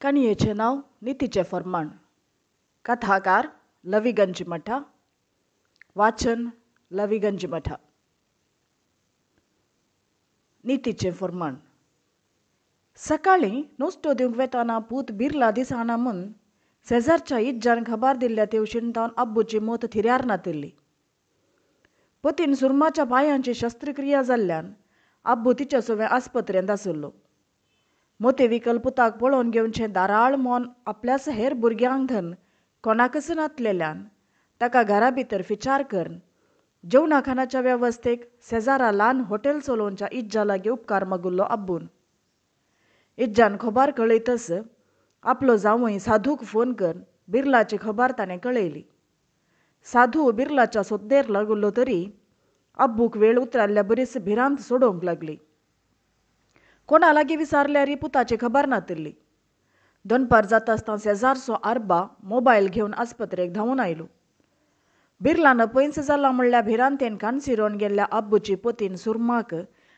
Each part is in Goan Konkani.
काणयेचें नांव नितीचें फर्माण. कथाकार लवी गंजीमठा. वाचन लवी गंजीमठा. नितीचें फर्माण. सकाळीं नुस्तो दिवंक वेताना पूत बिरला दिसना म्हूण शेजारच्या इज्जान खबर दिल्ल्या तेवशीन तावन अब्बूची मोत थिऱ्यार नातिल्ली. पतीन सुरमाच्या पांयांची शस्त्रक्रिया जाल्ल्यान अब्बू तिच्या सवें आस्पत्रेंत आशिल्लो. मोते विकल पुताक पळोवन घेवचें दाराळ मन आपल्याच हेर भुरग्यांक धन कोणाकच नातलेल्यान ताका घरा भितर फिचार करून जेवणा खाणाच्या वेवस्थेक शेजारा ल्हान हॉटेल चलोवच्या इज्जा लागीं उपकार मागुल्लो अब्बून. इज्जान खबर कळयतच आपलो जावंय साधूक फोन करून बिर्लाची खबर ताणें कळयली. साधू बिर्लाच्या सोद्देर लागुल्लो तरी अब्बूक वेळ उतराल्ल्या बरीच भिरांत सोडोवंक लागली. कोणा लागीं विचारल्यार पुताची खबर नातिल्ली. दनपार जाता आसतना शेजारचो आरबा मोबायल घेवन आस्पत्रेक धांवून आयलो. बिर्लान पयस जाला म्हणल्या भिरांतेन कानसिरोन गेल्ल्या अब्बूची पतीन सुरमाक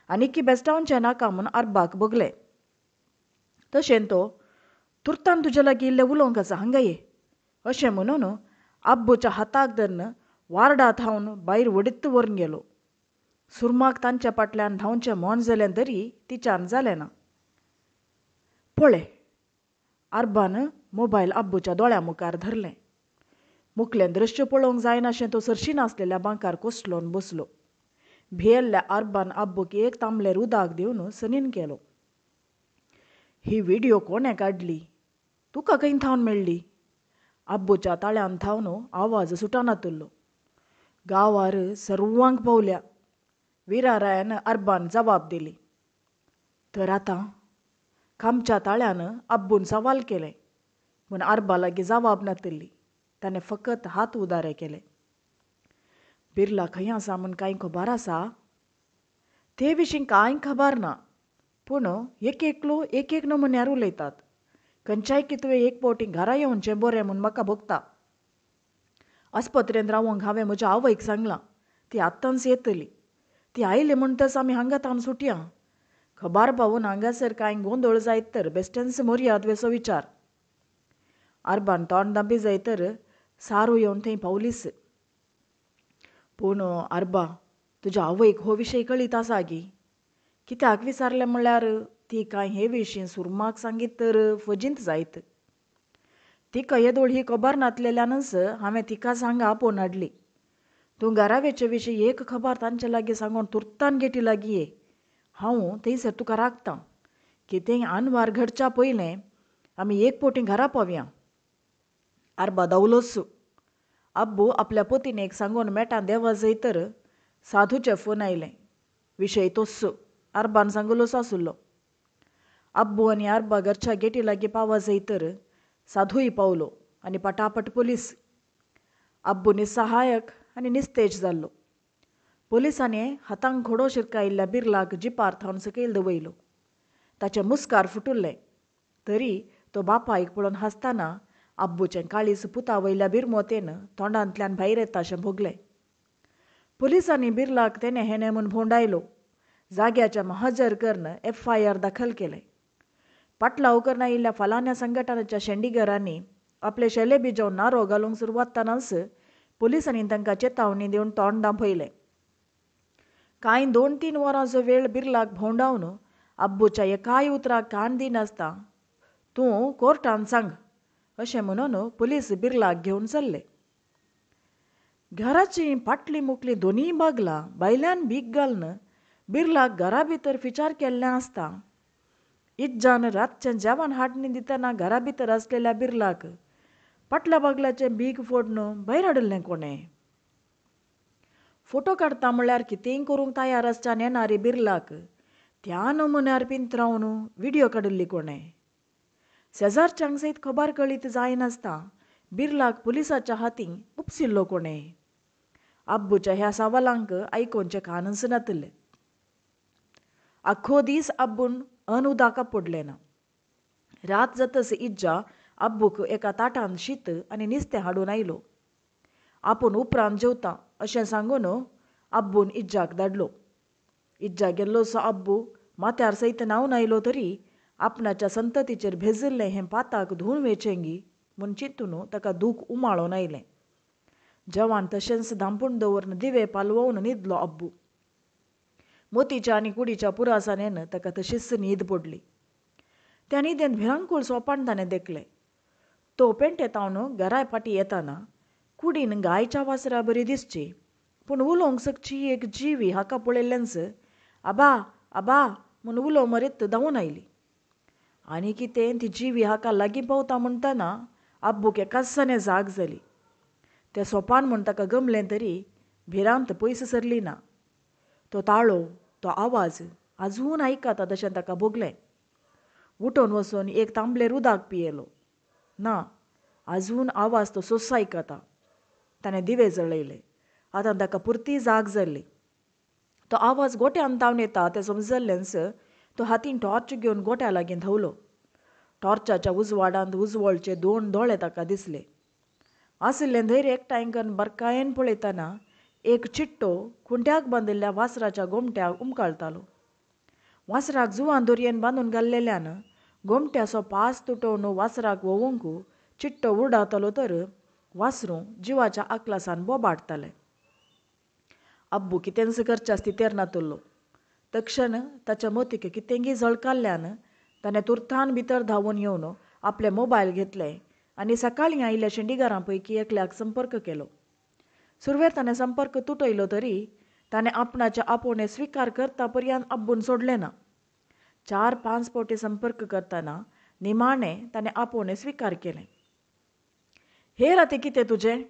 आनीकी बेस्टावचें नाका म्हूण आरबाक भोगलें. तशें तो तुर्तान तुज्या लागीं इल्लें उलोवंक आसा, हांगा ये अशें म्हणून अब्बूच्या हाताक धरून वार्डा थावन भायर वडीत व्हरून गेलो. सुरमाक तांच्या फाटल्यान धांवचें मन जालें तरी तिच्यान जालें ना. पळय, आरबान मोबायल अब्बूच्या दोळ्या मुखार धरलें. मुखलें दृश्य पळोवंक जायनाशें तो सरशी नासलेल्या बांकार कोसलोन बसलो. भियेल्ल्या आरबान अब्बूक एक तांबलेर उदक दिवन सनीन केलो. ही व्हिडियो कोणें काडली? तुका खंय थावन मेळ्ळी? अब्बूच्या ताळ्यान थावन आवाज सुटनातुल्लो. गांवार सर्वांक पावल्या, विरारायान अरबान जबाब दिली. तर आतां खामच्या ताळ्यान अब्बून सवाल केलें, पूण अरबा लागीं जबाब नातिल्ली. ताणें फकत हात उदारे केले. बिर्ला खंय आसा म्हूण कांय खबर आसा? ते विशीं कांय खबर ना, पूण एक एकलो एक एक नमुन्यार उलयतात. खंयच्याय की तुवें एक फावटी घरा येवचें बरें म्हूण म्हाका भोगता. आस्पत्रेंत रावंक हांवें म्हज्या आवयक सांगलां, ती आत्तांच येतली. ती आयली म्हणटच आमी हांगा तावन सुटया. खबर पावून हांगासर कांय गोंदळ जायत तर बेश्टेंच मर्याद वेसो विचार. आरबान तोंड दांबी जाय तर सारू येवन थंय पावलीच. पूण आरबा, तुज्या आवयक हो विशय कळीत आसा गी? कित्याक विचारलें म्हणल्यार ती कांय हे विशीं सुरमाक सांगीत तर फजींत जायत. तिका येदोळ ही खबर नातलेल्यानच हांवें तिका सांगा आपोवन हाडली. तूं घरावेचे विशीं एक खबर तांचे लागीं सांगून तुर्तान गेटी लागीं ये. हांव थंयसर तुका राखतां. कितेंय आनवार घडच्या पयलें आमी एक फावटी घरा पावया. आरबा धांवलोच. अब्बू आपल्या पतीनेक सांगून मेटां देवा जय तर साधूचें फोन आयलें. विशय तोच आरबान सांगलोच आसलो. अब्बू आनी आरबा घरच्या गेटी लागीं पावा जय तर साधूय पावलो आनी पटापट पोलीस. अब्बू निसहायक आनी निस्तेज जाल्लो. पोलिसांनी हातांक घोडो शिरकायिल्ल्या बिर्लाक जिपार थावन सकयल दवयलो. ताचें मुस्कार फुटुल्लें तरी तो बापायक पळोवन हांसतना अब्बूचें काळीज पुता वयल्या बिरमोतेन तोंडांतल्यान भायर येताशें भोगलें. पोलिसांनी बिर्लाक तेणें हेणें म्हूण भोंवडायलो. जाग्याचें महाजर करून एफआयआर दाखल केलें. पाटलाव करून आयिल्ल्या फलान्या संघटनाच्या शेंडीगरांनी आपले शेले बिजोवन नारो घालूंक सुरवाततानाच पोलिसांनी तांकां चेतावणी दिवन तोंड दांपयलें. कांय 2-3 वरांचो वेळ बिर्लाक भोंवडावन अब्बूच्या एकाय उतराक कान दिनासतना तूं कोर्टान सांग अशें म्हणून पोलीस बिर्लाक घेवन चल्ले. घराची फाटली मुखली दोनूय बागलां भायल्यान भीक घालून बिर्लाक घरा भितर फिचार केल्लें आसता. इज्जान रातचें जेवण हाडणी दितना घरा भितर आसलेल्या बिर्लाक पाटल्या बागलाचें भीक फोडून भायर हाडिल्लें कोणें? फोटो काडटा म्हणल्यार कितेंय करूंक तयार आसच्या नेणारी बिर्लाक त्या नमुन्यार पिंतरावन व्हिडियो काडिल्ली कोणें? शेजारच्यांक सयत खबर कळीत जायनासतना बिर्लाक पुलिसाच्या हातीं उपसिल्लो कोणें? अब्बूच्या ह्या सवालांक आयकोवचें कानच नातिल्लें. आख्खो दीस अब्बून अन उदक पडलें ना. रात जातच इज्जा अब्बूक एका ताटान शीत आनी नुस्तें हाडून आयलो. आपूण उपरांत जेवता अशें सांगून अब्बून इज्जाक धाडलो. इज्जा गेल्लोसो अब्बू माथ्यार सयत न्हांवन आयलो तरी आपणाच्या संततीचेर भेजिल्लें हें पाताक धुवन वेचेंगी म्हूण चिंतून ताका दूख उमाळोन आयलें. जवान तशेंच धांपून दवरून दिवे पालवोवन न्हिदलो अब्बू. मोतीच्या आनी कुडीच्या पुरासानेन ताका तशीच न्हीद पडली. त्या न्हिदेंत भिरांकूळ सोपान ताणें देखलें. तो पेंटेतावन घराय फाटीं येताना कुडीन गायच्या वासरा बरी दिसची पूण उलोवंक सकची एक जिवी हाका पळयल्लेंच आबा आबा म्हूण उलो मरीत धांवून आयली. आनी कितें ती जिवी हाका लागीं पावता म्हणटना आब्बूक एकाच जाग जाली. तें सोपान म्हूण ताका गमलें तरी भिरांत पयस सरली ना. तो ताळो, तो आवाज आजून आयकता तशें ताका भोगलें. उठून वचून एक तांबलेर उदक पियेलो. ना, आजून आवाज तो सोस आयकता. ताणें दिवे जळयले. आतां ताका पुरती जाग जाल्ली. तो आवाज गोट्यान तावन येता तें समजल्लेंच तो हातीन टॉर्च घेवन गोट्या लागीं धांवलो. टॉर्चाच्या उजवाडांत उजवळचे दोन दोळे ताका दिसले. आशिल्लें धैर्य एकठांय करून बारकायेन पळयतना एक चिट्टो खुंट्याक बांदिल्ल्या वासराच्या गोमट्याक उमकाळतालो. वासराक जुवान दोरयेन बांदून घाल्लेल्यान गोमट्याचो पास तुटोवन वासराक व्होवूंक चिट्टो उरडातालो तर वासरूं जिवाच्या आकलासान बोबाटतालें. अब्बू कितेंच करच्या स्थितेर नातुल्लो. तक्षण ताच्या मोतीक कितेंगी झळकाल्ल्यान ताणें तुर्तान भितर धांवून येवन आपलें मोबायल घेतलें आनी सकाळीं आयिल्ल्या शेंडीगारां पैकी एकल्याक संपर्क केलो. सुरवेर ताणें संपर्क तुटयलो तरी ताणें आपणाचे आपोवणें स्विकार करता पर्यंत अब्बून सोडलें ना. 4-5 फावटी संपर्क करतना निमाणें ताणें आपोवणें स्विकार केलें. हे राती कितें तुजें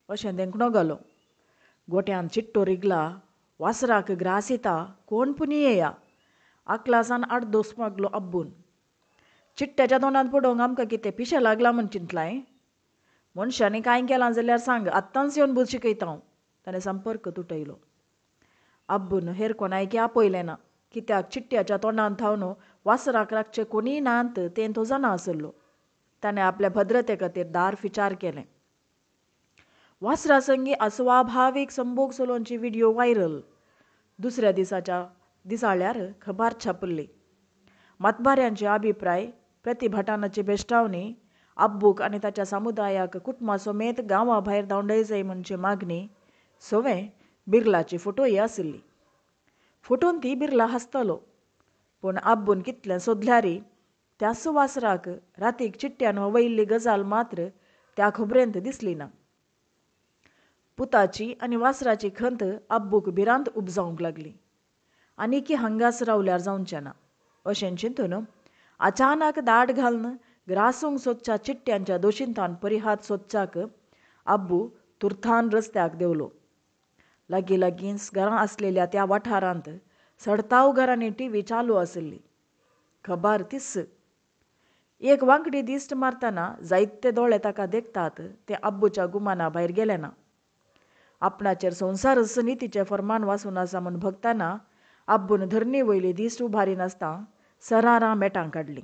अशें धेंकणो घालो. गोट्यान चिट्टो रिगला, वासराक ग्रासिता, कोण पुनी येया. आकलासान आडदोस मागलो अब्बून. चिट्ट्याच्या तोंडांत पडोवंक आमकां कितें पिशें लागलां म्हूण चिंतलाय? मनशांनी कांय केलां जाल्यार सांग, आत्तांच येवन बुद शिकयता हांव. ताणें संपर्क तुटयलो. अब्बून हेर कोणायकी आपयलें ना, कित्याक चिट्ट्याच्या तोंडांत थावन वासराक राखचे कोणीय नात तें तो जाणा आसलो. ताणें आपल्या भद्रते खातीर दार फिचार केलें. वासरा संगी अस्वाभावीक संभोग चलोवची व्हिडियो व्हायरल. दुसऱ्या दिसाच्या दिसाळ्यार खबर छापल्ली. मतबाऱ्यांचे अभिप्राय, प्रतिभटानाची भेश्टावणी, अब्बूक आनी ताच्या समुदायाक कुटुंबा समेत गांवा भायर धांवडाय जाय म्हणची मागणी सवें बिर्लाची फोटोय आशिल्ली. फोटोन ती बिर्ला हांसतालो. पूण अब्बून कितलें सोदल्यारी त्याच वासराक रातीक चिट्ट्यान वयल्ली गजाल मात्र त्या खबरेंत दिसली ना. पुताची आनी वासराची खंत अब्बूक भिरांत उपजावंक लागली. आनीकी हांगाच रावल्यार जावचें ना अशें चिंतून अचानक दाड घालून ग्रासूंक सोदच्या चिट्ट्यांच्या दोशींतान परिहात सोदच्याक अब्बू तुर्थान रस्त्याक देंवलो. लागीं लागींच घरां आसलेल्या त्या वाठारांत सडताव घरांनी टी व्ही चालू आशिल्ली. खबर तीच. एक वांकडी दिश्ट मारतना जायते दोळे ताका देखतात ते अब्बूच्या गुमाना भायर गेले ना. आपणाचेर संवसारच नितीचें फर्मान वासून आसा म्हूण भोगतना अब्बून धरणी वयली दिश्ट उबारी नासतना सरारां मेटां काडलीं.